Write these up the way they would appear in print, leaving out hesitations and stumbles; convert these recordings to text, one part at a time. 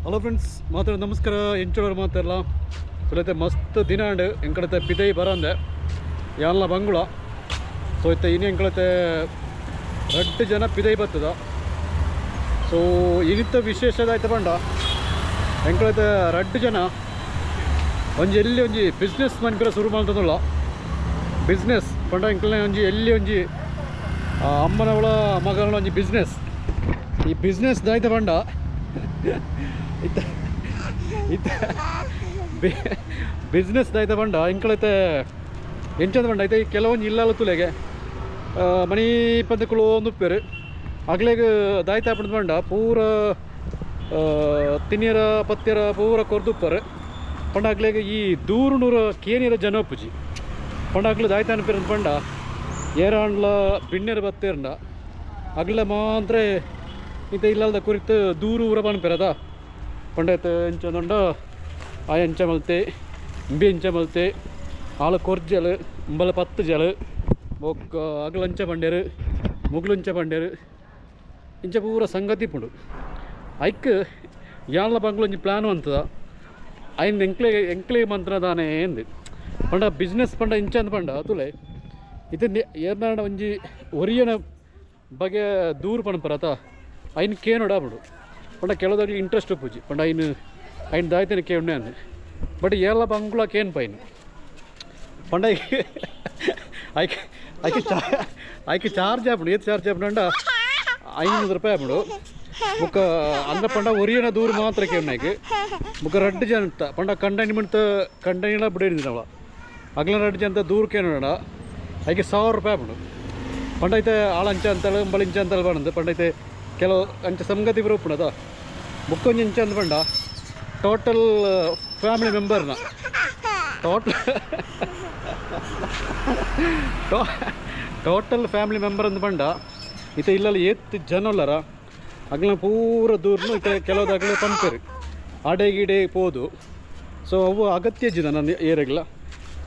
Hello friends, ಮಾತಾಡ ನಮಸ್ಕಾರ. ಎಂಚೋರು ಮಾತಾಡಲ್ಲ ಸುಲೈತೆ ಮಸ್ತ್ ದಿನ ಅಂಡ್ ಎಂಕಡತೆ ಪಿದೈ ಬರಂದೆ ಯಾನ್ಲ ಬಂಗುಳ. ಸೊ ಇತ್ತೆ ಇನ್ನು ಎಂಕಳತೆ ರಡ್ಡು ಜನ ಪಿದೈ ಬರ್ತದ. ಸೊ ಇನಿತ್ತ ವಿಶೇಷದಾಯ್ತು ಪಂಡ ಎಂಕಳತೆ ರಡ್ಡು ಜನ ಒಂಜಿ ಎಲ್ಲಿ ಒಂಜಿ ಬಿಸ್ನೆಸ್ ಮನ್ಪಿರ ಶುರು ಮಾಡ್ತದಲ್ಲ. ಬಿಸ್ನೆಸ್ ಪಂಡ ಎಂಕಲ್ನ ಒಂಜಿ ಎಲ್ಲಿ ಒಂಜಿ ಅಮ್ಮನವಳ ಮಗನ ಒಂಜಿ ಬಿಸ್ನೆಸ್. ಈ ಬಿಸ್ನೆಸ್ ದಾಯ್ತ ಪಂಡ ಇತ್ತ ಇತ್ತ ಬಿಸ್ನೆಸ್ ದಾಯ್ತ ಪಂಡ ಎಂಕಳತೆ ಎಂಚಂದ ಪಂಡ ಐತೆ ಕೆಲವೊಂಜಿ ಇಲ್ಲಲ್ಲ ತುಲೆಗೆ ಮಣಿ ಪಂದಕುಲು ಒಂದು ಉಪ್ಪೇರು ಅಗ್ಲೆಗ್ ದಾಯ್ತ ಪಂಡ ಪಂಡ ಪೂರ ತಿನ್ನಿರ ಪತ್ತಿರ ಪೂರ ಕೊರ್ದುಪ್ಪರು ಪಂಡ ಅಗ್ಲೆಗ್ ಈ ದೂರು ನೂರ ಕೇನಿರ ಜನ ಉಪ್ಪುಜಿ ಪಂಡ ಅಗ್ಲು ದಾಯ್ತ ಅನ್ಪಿರ ಪಂಡ ಏರಾಂಡ್ಲ ಬಿಣ್ಣೆರ್ ಬತ್ತೇರ್ಂಡ ಅಗ್ಲ ಮಾತ್ರ ಇತ್ತ ಇಲ್ಲಲ್ದ ಕುರಿತು ದೂರು ಊರ ಪನ್ಪೆರದ ಪಂಡ ಎಂಚಂದುಂಡ ಆ ಎಂಚ ಮಲ್ತೆ ಇಂಬಿ ಎಂಚ ಮಲ್ತೆ ಆಳು ಕೊರ್ಜಲ್ ಇಂಬಲ ಪತ್ತು ಜಲ್ ಬೊಕ್ಕ ಅಗಲಂಚ ಬಂಡೇರು ಮುಗ್ಲುಂಚ ಬಂಡೇರು ಇಂಚ ಪೂರ ಸಂಗತಿ ಪುಂಡು. ಐಕ್ ಯಾನ್ಲ ಬಂಗ್ಲ ಒಂಜಿ ಪ್ಲ್ಯಾನ್ ಅಂತದ ಐನ್ ಎಂಕ್ಲೆ ಎಂಕ್ಲೆ ಮಂತ್ರ ದಾನೆ ಎಂದು ಪಂಡ ಬಿಸ್ನೆಸ್ ಪಂಡ ಇಂಚ ಅಂದ್ ಪಂಡ ತುಲೆ ಇತ್ತೆ ಏರ್ನಾಡ ಒಂಜಿ ಒರಿಯನ ಬಗೆ ದೂರು ಪಣಪರತ ಐನ್ ಕೇನೋಡಾಪುಂಡು ಪಂಡ ಕೆಲವುದಾಗ್ಲಿ ಇಂಟ್ರೆಸ್ಟ್ ಉಪ್ಪುಜಿ ಪಂಡ ಐನ್ ಐನ್ ದಾಯ್ತೇನೆ ಕೇಣ್ಣೆ ಅಂದು ಬಟ್ ಏರ್ಲ ಬಂಗುಳ ಕೇನ್ ಪೈನ್ ಪಂಡ ಐಕೆ ಐಕೆ ಚಾ ಐಕೆ ಚಾರ್ಜ್ ಆಪುಂಡು. ಏತ್ ಚಾರ್ಜ್ ಆಪುಂಡು 500 ರೂಪಾಯಿ ಆಪುಂಡು. ಬೊಕ್ಕ ಅಂದ್ರ ಪಂಡ ಒರಿಯನ ದೂರು ಮಾತ್ರ ಕೇಣ್ಣೈಕ್ ಬೊಕ್ಕ ರಡ್ಡು ಜನ ಪಂಡ ಕಂಡೈನ್ಮೆಂಟ್ ಕಂಡೈನ ಬಿಡಿನವ ಅಗ್ಲ ರಡ್ಡು ಜನ ದೂರ ಕೇನೋಡ ಐಕೆ 1000 ರೂಪಾಯಿ ಆಪುಂಡು. ಪಂಡ ಐತೆ ಆಳಂಚ ಅಂತೇಳಿ ಅಂಬಳಿಂಚ ಅಂತೇಳಿ ಪಂಡ ಪಂಡ ಐತೆ ಕೆಲವು ಅಂಚ ಸಂಗತಿ ಬರೋಪುಂಡು ಅದ. ಬೊಕ್ಕ ಒಂಜಿ ಇಂಚ ಅಂದ್ ಪಂಡ ಟೋಟಲ್ ಫ್ಯಾಮಿಲಿ ಮೆಂಬರ್ನ ಟೋಟಲ್ ಟೋಟಲ್ ಫ್ಯಾಮಿಲಿ ಮೆಂಬರ್ ಅಂದ್ ಪಂಡ ಇತ್ತೆ ಇಲ್ಲಲ್ಲಿ ಏತ್ ಜನ ಉಲ್ಲರ ಅಗ್ಲ ಪೂರ ದೂರನು ಇತ್ತೆ ಕೆಲವುದಾಗಲೇ ಪನ್ಪೇರು ಆಡೆ ಗೀಡೆ ಪೋದು. ಸೊ ಅವು ಅಗತ್ಯ ಜಿದ ನನ್ನ ಏರಿಯಾಗಲ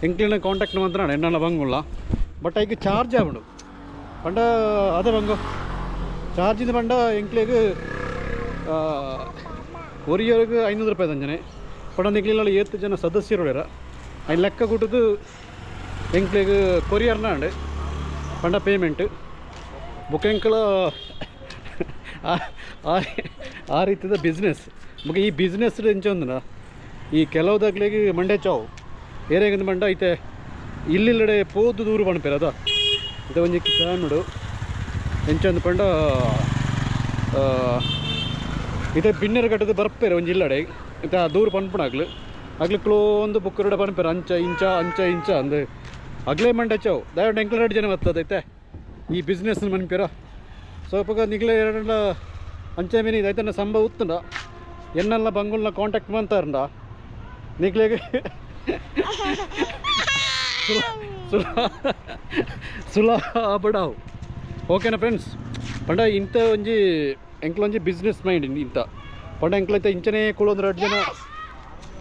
ಎಂಕ್ಲಿನ ಕಾಂಟ್ಯಾಕ್ಟ್ ಮಾತ್ರ ಎನ್ನಲ್ಲ ಬಂಗುಲ್ಲ. ಬಟ್ ಐಕ್ ಚಾರ್ಜ್ ಆಪುಂಡು ಪಂಡ ಅದೇ ಬಂಗು ಚಾರ್ಜಿಂದ ಪಂಡ ಎಂಕ್ಲೆಗ್ ಒರಿಯರಿಗೆ 500 ರೂಪಾಯಿ ತಂಜನೆ ಪಂಡ ನಿಕ್ಲಿಲ್ಲ ಏತ್ ಜನ ಸದಸ್ಯರು ಐನ್ ಲೆಕ್ಕ ಕೊಟ್ಟದು ಎಂಕ್ಲೆಗ್ ಕೊರಿಯರ್ನ ಅಂಡ್ ಪಂಡ ಪೇಮೆಂಟ್ ಬೊಕ್ಕ ಎಂಕಲ ಆ ರೀತಿದ ಬಿಸ್ನೆಸ್. ಬೊಕ್ಕ ಈ ಬಿಸ್ನೆಸ್ ಎಂಚ ಒಂದನ ಈ ಕೆಲವುದಾಗ್ಲಿಗೆ ಮಂಡೆ ಚಾವು ಏರಿಯಾಗಂದು ಪಂಡ ಐತೆ ಇಲ್ಲಿಲ್ಲಡೆ ಪೋದು ದೂರು ಪಣಪೇರು ಅದ ಇತ್ತೆ ಒಂಜಿ ಚಾನುಡು ಎಂಚಂದು ಪಂಡ ಇತ್ತೆ ಬಿನ್ನೆರ್ ಕಟ್ಟದ ಬರ್ಪೇರು ಒಂಜಿ ಇಲ್ಲಡೆ ಇತ್ತೆ ಆ ದೂರು ಪನ್ಪುಣ ಅಗ್ಲು ಅಗ್ಲು ಕ್ಲೋಂದು ಬುಕ್ಕರುಡ ಪನ್ಪೇರು ಅಂಚ ಇಂಚ ಅಂಚ ಇಂಚ ಅಂದು ಅಗ್ಲೇ ಮಂಡೆ ಚಾವು ದಯವಿಟ್ಟು ಎಂಕ್ಲ ಎರಡು ಜನ ಬರ್ತದೆ ಐತೆ ಈ ಬಿಸ್ನೆಸ್ ಮನ್ಪೇರ. ಸೊ ಅಪಗ ನಿಗ್ಲೆ ಎರಡಲ್ಲ ಅಂಚೆ ಮೇನಿ ಐತನ ಸಂಭವ ಉತ್ತುಂಡ ಎನ್ನೆಲ್ಲ ಬಂಗುಲ್ನ ಕಾಂಟ್ಯಾಕ್ಟ್ ಮಂತಾರಂಡ ನಿಗ್ಲೆಗ್ ಸುಲ ಸುಲ ಬಡಾವು. ಓಕೆನಾ ಫ್ರೆಂಡ್ಸ್? ಪಂಡ ಇಂಥ ಒಂಜಿ ಎಂಕ್ಲೊಂಜಿ ಬಿಸ್ನೆಸ್ ಮೈಂಡ್ ಇಂಥ ಪಂಡ ಎಂಕ್ಲೈತೆ ಇಂಚನೇ ಕುಳೊಂದು ಎರಡು ಜನ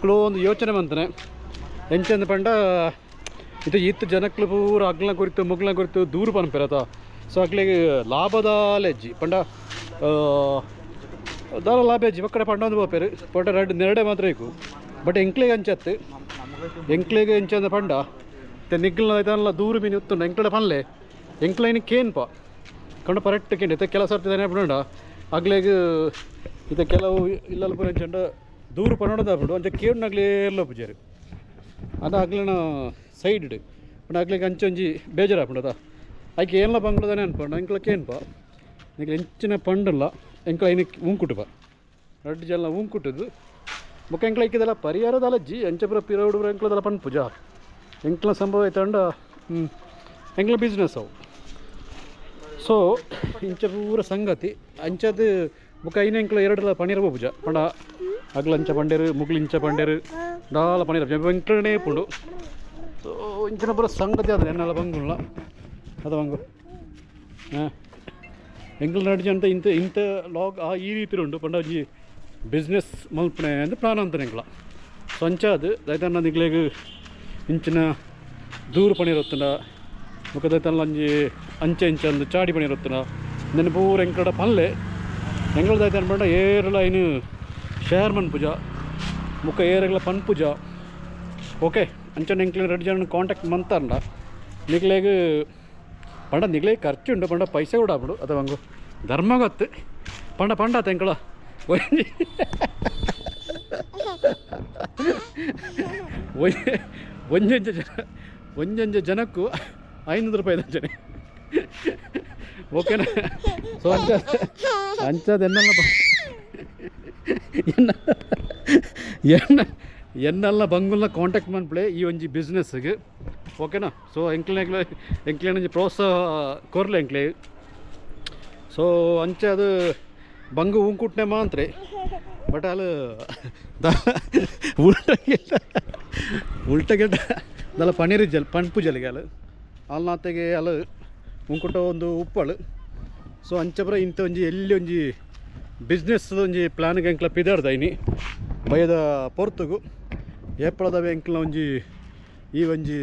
ಕುಳೋ ಒಂದು ಯೋಚನೆ ಮಂತನೆ ಎಂಚಂದು ಪಂಡ ಇದು ಇತ್ತು ಜನಕ್ಲು ಪೂರ ಅಗ್ಲ ಕುರಿತು ಮುಗ್ಲ ಕುರಿತು ದೂರ ಪನ್ಪೇರತ. ಸೊ ಅಗ್ಲಿಗೆ ಲಾಭದ ಲೆಜ್ಜಿ ಪಂಡ ದಾಲ ಲಾಭ ಹೆಜ್ಜಿ ಒಕ್ಕಡೆ ಪಂಡ ಒಂದು ಪೋಪೇರು ಪಂಡ ರಡ್ಡು ನೆರಡೆ ಮಾತ್ರ ಇಕ್ಕು. ಬಟ್ ಎಂಕ್ಲೆಗ್ ಅಂಚತ್ತು ಎಂಕ್ಲೆಗ್ ಎಂಚಂದ ಪಂಡ ನಿಗ್ಲ ಐತಲ್ಲ ದೂರ ಮೀನು ಉತ್ತುಂಡ ಎಂಕ್ಲಡೆ ಪನ್ಲೆ ಎಂಕ್ಲೈನ್ ಕೇನ್ಪ ಕಂಡ ಪರೆಕ್ಟ್ ಕೇಂದ್ರ ಇತ್ತೆ ಕೆಲವು ಸರ್ತಿ ಪಂಡ ಅಗ್ಲೆಗ್ ಇತ್ತೆ ಕೆಲವು ಇಲ್ಲಲ್ ಪೂರ ಎಂಚಂಡ ದೂರ ಪನೋಡದಾಪುಂಡು ಅಂಚ ಕೇಣ್ಣಗ್ಲೇ ಎಲ್ಲ ಪೂಜಾರಿ ಅದ ಅಗ್ಲನ ಸೈಡ್ ಪಂಡ ಅಗ್ಲೆಗ್ ಅಂಚ ಒಂಜಿ ಬೇಜಾರಾಪುಂಡು ಅದ ಐಕೆ ಏನ್ಲ ಬಂಗ್ಲದಾನೆ ಅನ್ಪಂಡ ಎಂಕ್ಲ ಕೇನ್ಪ ನಿಕ್ಲೆ ಎಂಚಿನ ಪಂಡಲ್ಲ ಎಂಕ್ಲ ಐನ ಉಂಕುಟುಪ ರಡ್ಡು ಜನ ಉಂಕುಟುದು ಬೊಕ್ಕ ಎಂಕ್ಲ ಐಕ್ಯದಲ್ಲ ಪರಿಹಾರದಲ್ಲ ಜಿ ಎಂಚಪುರ ಪಿರವುಡು ಎಂಕ್ಲದಲ್ಲ ಪನ್ಪುಜ ಎಂಕ್ಲ ಸಂಭವ ಐತಂಡ ಎಂಕ್ಲ ಬಿಸ್ನೆಸ್ ಅವು. ಸೊ ಇಂಚ ಪೂರ ಸಂಗತಿ ಅಂಚದು ಬೊಕ್ಕ ಐನ ಎಂಕ್ಲ ಎರಡಲ ಪನೀರ್ ಪೂಜ ಪಂಡ ಅಗ್ಲ ಅಂಚ ಪಂಡೇರು ಮುಗ್ಲು ಇಂಚ ಪಂಡೇರು ದಾಲ ಪನೀರ್ ಎಂಕ್ಲನೇ ಪುಂಡು. ಸೊ ಇಂಚಿನ ಪೂರ ಸಂಗತಿ ಅದು ಎನ್ನೆಲ್ಲ ಬಂಗುಲ್ಲ ಅದ ಬಂಗು ಹಾಂ ಎಂಕ್ಲ ನಡ್ಜಿ ಅಂತ ಇಂಥ ಇಂಥ ಲಾಗ್ ಆ ಈ ರೀತಿ ಉಂಡು ಪಂಡ ಒಂಜಿ ಬಿಸ್ನೆಸ್ ಮಲ್ಪನೆ ಅಂದ್ ಪ್ಲಾನ್ ಅಂತಾನೆ ಎಂಕ್ಲ. ಸೊ ಅಂಚ ಅದು ದೈತನ್ನ ನಿಗ್ಲೆಗ್ ಇಂಚಿನ ದೂರು ಪನೀರ್ ಬೊಕ್ಕ ದೈತಲ್ಲ ಒಂಜಿ ಅಂಚೆ ಇಂಚ ಅಂದು ಚಾಡಿ ಪನೀರ್ ನೆನ್ ಪೂರ ಎಂಕಡ ಪಲ್ಲೆ ಎಂಕಲ್ದ ಐತೆ ಪಂಡ ಏರ್ಲ ಐನು ಶೇರ್ ಮನ್ಪುಜ ಮುಖ ಏರೆಗ್ಲ ಪನ್ಪುಜ. ಓಕೆ, ಅಂಚನೆ ಎಂಕ್ಲೆನ ರಡ್ಡ್ ಜನ ಕಾಂಟ್ಯಾಕ್ಟ್ ಮಂತಾರಂಡ ನಿಕ್ಲೆಗ್ ಪಂಡ ನಿಕ್ಲೆಗ್ ಖರ್ಚು ಉಂಡು, ಪಂಡ ಪೈಸೆ ಕೂಡ ಆಪುಂಡು. ಅಥವಾ ಅಂಗು ಧರ್ಮ ಗೊತ್ತು ಪಂಡ ಪಂಡ ಎಂಕಳ ಒಂಜಿ ಒಂಜೊಂಜ ಜನ ಒಂಜೊಂಜ ಜನಕ್ಕೂ 500 ರೂಪಾಯಿ ಅಂಚನೆ. ಓಕೆನಾ? ಸೊ ಅಂಚ ಅಂಚದ ಎನ್ನಲ್ಲ ಎನ್ನ ಎನ್ನ ಎನ್ನೆಲ್ಲ ಬಂಗುಲ್ನ ಕಾಂಟ್ಯಾಕ್ಟ್ ಮನ್ಪುಲೆ ಈ ಒಂಜಿ ಬಿಸ್ನೆಸ್ಗೆ. ಓಕೆನಾ? ಸೊ ಎಂಕ್ಲೆನ ಎಂಕ್ಲೆನ ಒಂಜಿ ಪ್ರೋತ್ಸಾಹ ಕೊರ್ಲೆ ಎಂಕ್ಲೆ. ಸೊ ಅಂಚೆ ಅದು ಬಂಗು ಉಂಕುಟ್ನೆ ಮಾಂತ್ರೆ ಬಟ್ ಅಲ್ಲಿ ಉಲ್ಟ ಗೆಲ್ಟ ಉಲ್ಟ ಗೆಲ್ಟ ದಲ ಪನೀರ್ ಜಲ್ ಪನ್ಪು ಜಲಿಗೆ ಅಲ್ಲ ಅಲ್ನಾತೆಗೆ ಅಲ್ಲ ಉಂಕುಟ ಒಂದು ಉಪ್ಪಳು. ಸೊ ಅಂಚಪುರ ಇಂಥ ಒಂಜಿ ಎಲ್ಲಿ ಒಂಜಿ ಬಿಸ್ನೆಸ್ ಒಂಜಿ ಪ್ಲಾನ್ಗೆ ಎಂಕ್ಲ ಪಿದಾಡ್ದ ಇನಿ ಬಯದ ಪೊರ್ತುಗು ಏಪಳದವೆ ಎಂಕ್ಲ ಒಂಜಿ ಈ ಒಂಜಿ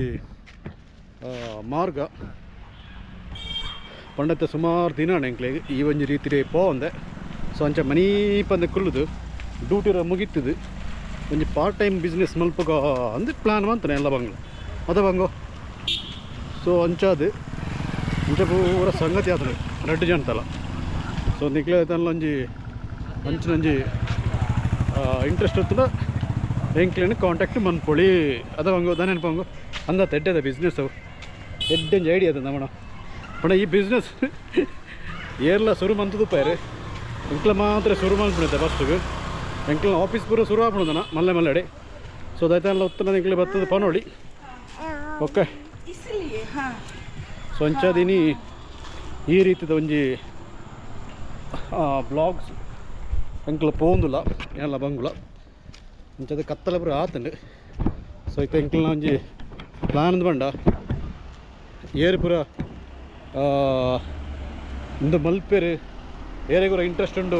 ಮಾರ್ಗ ಪಂಡತ್ತೆ ಸುಮಾರು ದಿನ ಎಂಕ್ಲೆಗ್ ಈ ಒಂಜಿ ರೀತಿ ಪೋವಂದೆ. ಸೊ ಅಂಚ ಮನೀಪಂದೆ ಕುಲ್ಲುದು ಡ್ಯೂಟಿರ ಮುಗಿತ್ತದು ಒಂಜಿ ಪಾರ್ಟ್ ಟೈಮ್ ಬಿಸ್ನೆಸ್ ಮಲ್ಪಗ ಅಂದ್ ಪ್ಲಾನ್ ಮಂತನೆ ಎಲ್ಲ ಬಂಗ್ಲ ಅದ ಬಂಗೋ. ಸೊ ಅಂಚಾದು ಅಂಚ ಪೂರ ಸಂಗತಿ ಆತನೆ ರಡ್ಡು ಜನ. ಸೊ ನಿಕ್ಲೆ ತನ್ನ ಒಂಜಿ ಅಂಚಿನೊಂಜಿ ಇಂಟ್ರೆಸ್ಟ್ ಇತ್ತುಂಡ ಎಂಕ್ಲೆನ್ ಕಾಂಟ್ಯಾಕ್ಟ್ ಮನ್ಪೊಳಿ. ಅದ ಬಂಗೋ ದಾನೆ ಪಂಗೋ ಅಂದ ಎಡ್ಡೆದ ಬಿಸ್ನೆಸ್ ಅವು ಎಡ್ಡೆಂಜಿ ಐಡಿಯಾ ಅದ ನಮ್ಮಣ. ಪಂಡ ಈ ಬಿಸ್ನೆಸ್ ಏರ್ಲ ಶುರು ಮಂತದು ಪೈರು ಎಂಕ್ಲ ಮಾತ್ರ ಶುರು ಮನ್ಪುಣತೆ ಫಸ್ಟ್ಗೆ ಎಂಕ್ಲ ಆಫೀಸ್ ಪೂರ ಶುರು ಆಪುಣದನ ಮಲ್ಲೆ ಮಲ್ಲೆಡೆ. ಸೊ ದೈತಾನ್ಲ ಉತ್ತನ ಎಂಕ್ಲೆ ಬತ್ತದ ಪನೋಳಿ. ಓಕೆ. इसलिए हाँ. ಸೊ ಅಂಚಾದಿನಿ ಈ ರೀತಿದ ಒಂಜಿ ಬ್ಲಾಗ್ಸ್ ಎಂಕ್ಲ ಪೋಂದುಲ ಎಲ್ಲ ಬಂಗುಲ ಅಂಚದ ಕತ್ತಲ ಪೂರ ಆತಂಡು. ಸೊ ಇತ್ತೆ ಎಂಕ್ಲನ ಒಂಜಿ ಪ್ಲಾನ್ ಬಂಡ ಏರು ಪೂರ ಇಂದು ಮಲ್ಪೆರು ಏರೆಗುರ ಇಂಟ್ರೆಸ್ಟ್ ಉಂಡು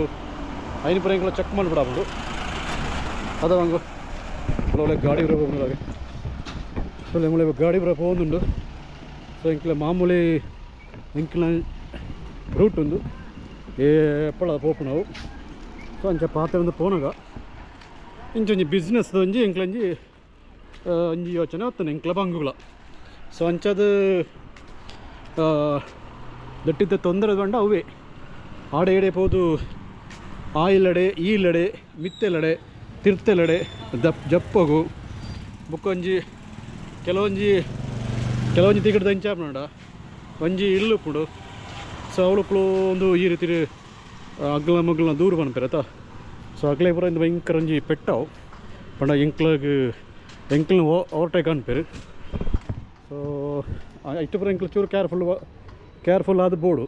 ಐನು ಪೂರ ಎಂಕ್ಲ ಚೆಕ್ ಮಲ್ಪಡಾಪುಂಡು. ಅದ ಬಂಗು ಒಳ್ಳೆ ಗಾಡಿ ಪೂರ ಪೋಪುಂಡು. ಸೊ ಮುಳೆ ಗಾಡಿ ಪೂರ ಪೋವೊಂದುಂಡು. ಸೊ ಎಂಕ್ಲ ಮಾಮೂಲಿ ಎಂಕ್ಲ ರೂಟ್ ಉಂದು ಏಪಳ ಪೋಪುನವು. ಸೊ ಅಂಚ ಪಾತೆ ಒಂದು ಪೋನಗ ಇಂಚೊಂಜಿ ಬಿಸ್ನೆಸ್ ಒಂಜಿ ಎಂಕ್ಲಂಜಿ ಒಂಜಿ ಯೋಚನೆ ಆತನೆ ಎಂಕ್ಲ ಬಂಗುಗಳ. ಸೊ ಅಂಚದ ದಟ್ಟಿದ್ದ ತೊಂದರೆ ಬಂಡ ಅವೇ ಆಡೆ ಇಡೆ ಪೋದು ಆ ಇಲ್ಲಡೆ ಈ ಇಲ್ಲಡೆ ಮಿತ್ತೆಲ್ಲಡೆ ತಿರ್ತೆಲ್ಲಡೆ ದಪ್ ಜಪ್ಪಗು ಬೊಕ್ಕೊಂಜಿ ಕೆಲವೊಂಜಿ ಕೆಲವೊಂಜಿ ತಿಗಡ್ದ ಇಂಚಾಪುಂಡ ಒಂಜಿ ಇಲ್ಲು ಉಪ್ಪುಂಡು. ಸೊ ಅವಳು ಒಂದು ಈ ರೀತಿ ಅಗ್ಲ ಮಗ್ಲನ ದೂರ ಪನ್ಪೆರ್. ಸೊ ಅಗ್ಲೆ ಪೂರ ಇಂದು ಭಯಂಕರ ಒಂಜಿ ಪೆಟ್ಟಾವು ಪಂಡ ಎಂಕ್ಲಗ್ ಎಂಕ್ಲನ್ ಓವರ್ಟೇಕ್ ಅನ್ಪೆರ್. ಸೊ ಇಟ್ಟು ಪೂರ ಎಂಕ್ಲ ಚೂರು ಕೇರ್ಫುಲ್ ಕೇರ್ಫುಲ್ ಆದ ಬೋಡು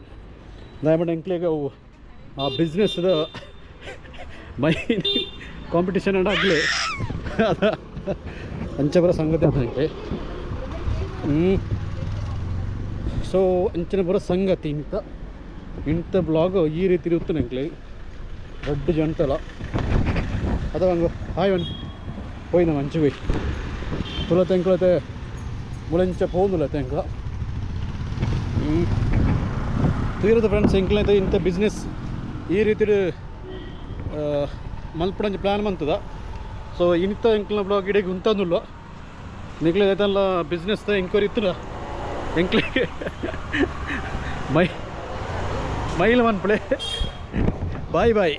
ದಾಯಪಂಡ ಎಂಕ್ಲೆಗ್ ಅವು ಆ ಬಿಸ್ನೆಸ್ದ ಮೈನ್ ಕಾಂಪಿಟಿಷನ್ ಅಂಡ ಅಗ್ಲೆ ಅದ ಅಂಚಪುರ ಸಂಗತಿ ಅಂತ. ಸೊ ಅಂಚಿನ ಪೂರ ಸಂಗತಿ ಇಂತ ಇಂಥ ಬ್ಲಾಗ್ ಈ ರೀತಿ ಇರುತ್ತೆ ಎಂಕ್ಲೆ ದೊಡ್ಡ ಜಂಟಲ ಅದ ಹಂಗು ಹಾಯ್ ಒನ್ ಪೋಯಿನ ಮಂಚು ಹೋಯ್ ತುಲ ತೆಂಕ್ಲತೆ ಮುಳಂಚ ಪೋಂದುಲ ತೆಂಕ್ಲ ತೀರದ ಫ್ರೆಂಡ್ಸ್. ಎಂಕ್ಲೈತೆ ಇಂಥ ಬಿಸ್ನೆಸ್ ಈ ರೀತಿ ಮಲ್ಪಡಂಜಿ ಪ್ಲ್ಯಾನ್ ಮಂತದ. ಸೊ ಇಂಥ ಎಂಕ್ಲ ಬ್ಲಾಗ್ ಇಡೀ ಉಂತಂದುಲ್ಲ ನಿಕ್ಲೆ ಐತಲ್ಲ ಬಿಸ್ನೆಸ್ ಎಂಕ್ವೈರಿ ಇತ್ತು ಎಂಕ್ಲೆಗೆ ಮೈ ಮೈಲ್ ಮನ್ಪಳೆ. Bye boy.